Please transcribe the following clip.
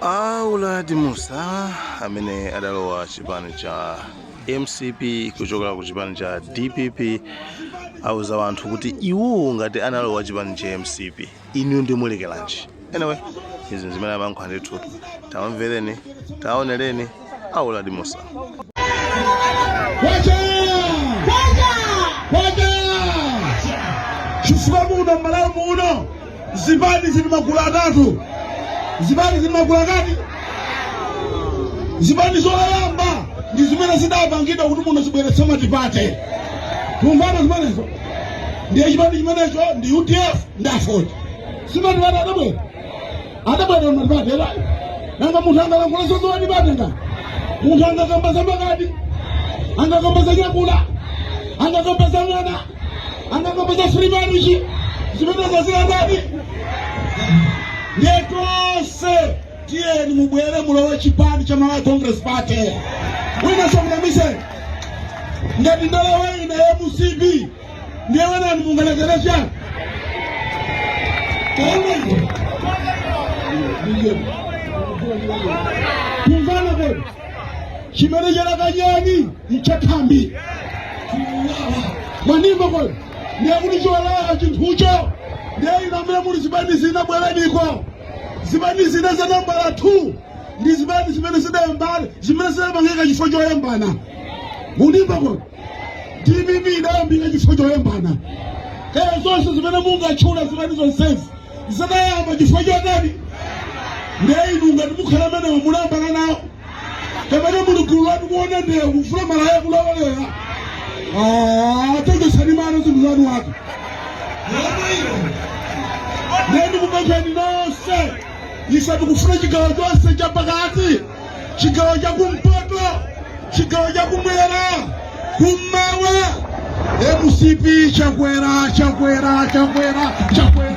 A Uladi Mussa amene adalowa chipani cha MCP kuchokera ku chipani cha DPP auza anthu kuti iwowo ngati analowa chipani cha MCP, inu ndimulekeranji? Anyway, izi zimene amayankhula ndithu. Tamvereni, taonereni a Uladi Mussa. Kwacha! Kwacha! Chifukwa muno Malawi muno zipani zili magulu atatu. Zipani zili magulu angati? Zipani zoyamba ndi zimene zidapangidwa kuti muno zibweretse multiparty. Tumvana zimenezo? Ndiye chipani chimenecho ndi UDF ndi AFORD. Si multiparty adabwera? Adabwera multiparty era? Nanga munthu angalankhula za multiparty nga? Munthu angakamba za makadi? Angakamba za nyakula? Angakamba za ng'ona? Angakamba za free marriage? Zimenezo ziyandani? Ndiye tonse tiyeni mubwere mulowe chipani cha Malawi Congress Party. Wina sakunamiseni. Ngati ndalowa ine MCP, ndiye wenani mungalekere chani? Taona kumvana kodi? Chimene chalakanyani nchakhambi mwanimba kodi? Ndiye kuti chiwalawa chinthucho. Ndiye ino amene muli zipani zina, bwereniko. Zipani zina za nambala 2 ndi zipani zimene zidayambana, zimene zidapangika chifukwa choyambana. Munimba kodi? DPP idayambika chifukwa choyambana. Kaya zonse zimene mungatchula, zipani zonsezi zidayamba chifukwa chotani? Ndiye inu ngati mukhala menewo mulayambana nawo kapena muli gulu lanu kuona ndewu kufuna malaya kulowolera, tengesani mano zinthu zanu wake. Ndiye ndikupempheni nonse, ife tikufuna chigawo chonse cha pakati, chigawo cha kumpoto, chigawo cha kumwera, kummawa, MCP. Chakwera, Chakwera, Chakwera, Chakwera.